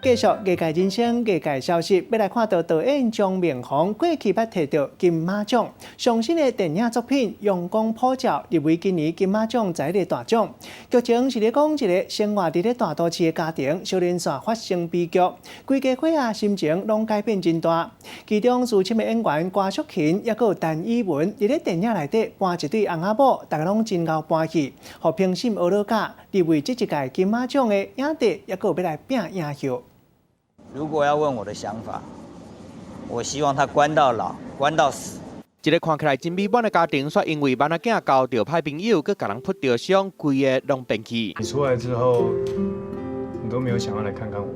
繼續藝界人生，藝界消息，欲來看到導演張明宏過去捌提著金馬獎上新的電影作品《陽光普照》入圍今年金馬獎才藝大獎。劇情是咧講一个生活佇咧大都市的家庭，小連紲發生悲劇，規家伙仔心情攏改變真大。其中資深的演員郭淑琴抑閣有陳以文，佇咧電影內底扮一對翁仔某，大家攏真𠢕扮戲，予評審呵咾甲入圍這一屆金馬獎的影帝，抑閣有欲來拼影后。如果要問我的想法，我希望他關到老，關到死。一个看起來真美滿的家庭，卻因為萬仔囝交著歹朋友，閣共人撲著傷，規个攏變去。你出來之後，你都沒有想要來看看我。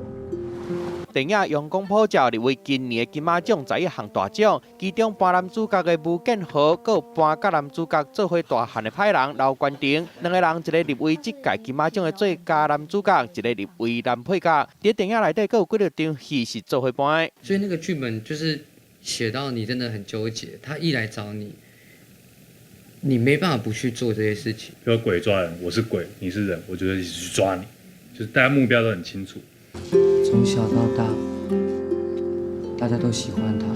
電影《陽光普照》入圍今年的金馬獎11項大獎，其中扮男主角的吳建豪，閣有扮佮男主角做伙大漢的歹人劉冠廷，兩个人一个入圍這屆金馬獎的最佳男主角，一个入圍男配角。佇電影內底，閣有幾著場戲是做伙扮的。所以那個劇本就是寫到你真的很糾結，他一來找你，你沒辦法不去做這些事情。比如鬼抓人，我是鬼，你是人，我就一直去抓你，就是大家目標都很清楚。從小到大，大家都喜歡他。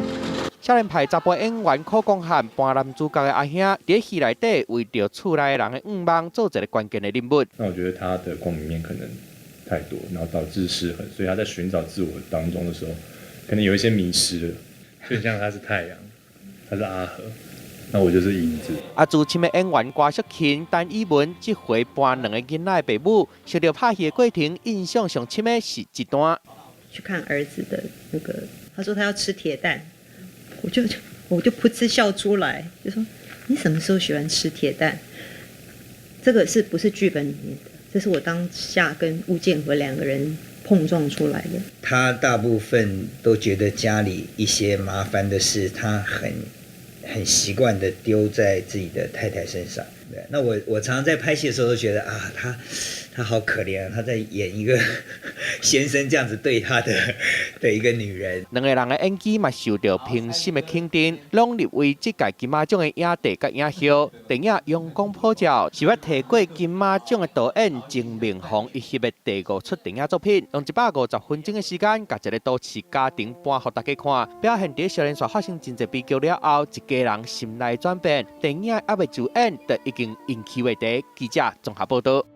少年派查埔演員柯光漢扮男主角的阿兄，佇戲內底為著厝內人的願望做一个關鍵的人物。那我覺得他的光明面可能太多，然後導致失衡，所以他在尋找自我當中的時候，可能有一些迷失了。就像他是太陽，他是阿和，那我就是影子。啊，資深的演員郭淑琴、陳以文這回扮兩个囡仔的爸母，受著拍戲的過程，印象上深的是一段。去看兒子的那個，他說他要吃鐵蛋，我就噗嗤笑出來，就說你什麼時候喜歡吃鐵蛋？這個是不是劇本裡面的？這是我當下跟吳建和兩個人碰撞出來的。他大部分都覺得家裡一些麻煩的事，他很習慣的丟在自己的太太身上。對，那我常常在拍戲的時候都覺得啊，他好可憐啊，他在演一個先生這樣子對他的一個女人。兩个人的演技嘛受著評審的肯定，攏入圍這屆金馬獎的影帝佮影后。電影《陽光普照》是捌提過金馬獎的導演鄭明宏伊翕的第五齣電影作品，用150分鐘的時間，共一个都市家庭搬予大家看，表現佇小連紲發生真濟悲劇了後，一家人心內轉變。電影猶未上演，就已經引起話題。記者綜合報導。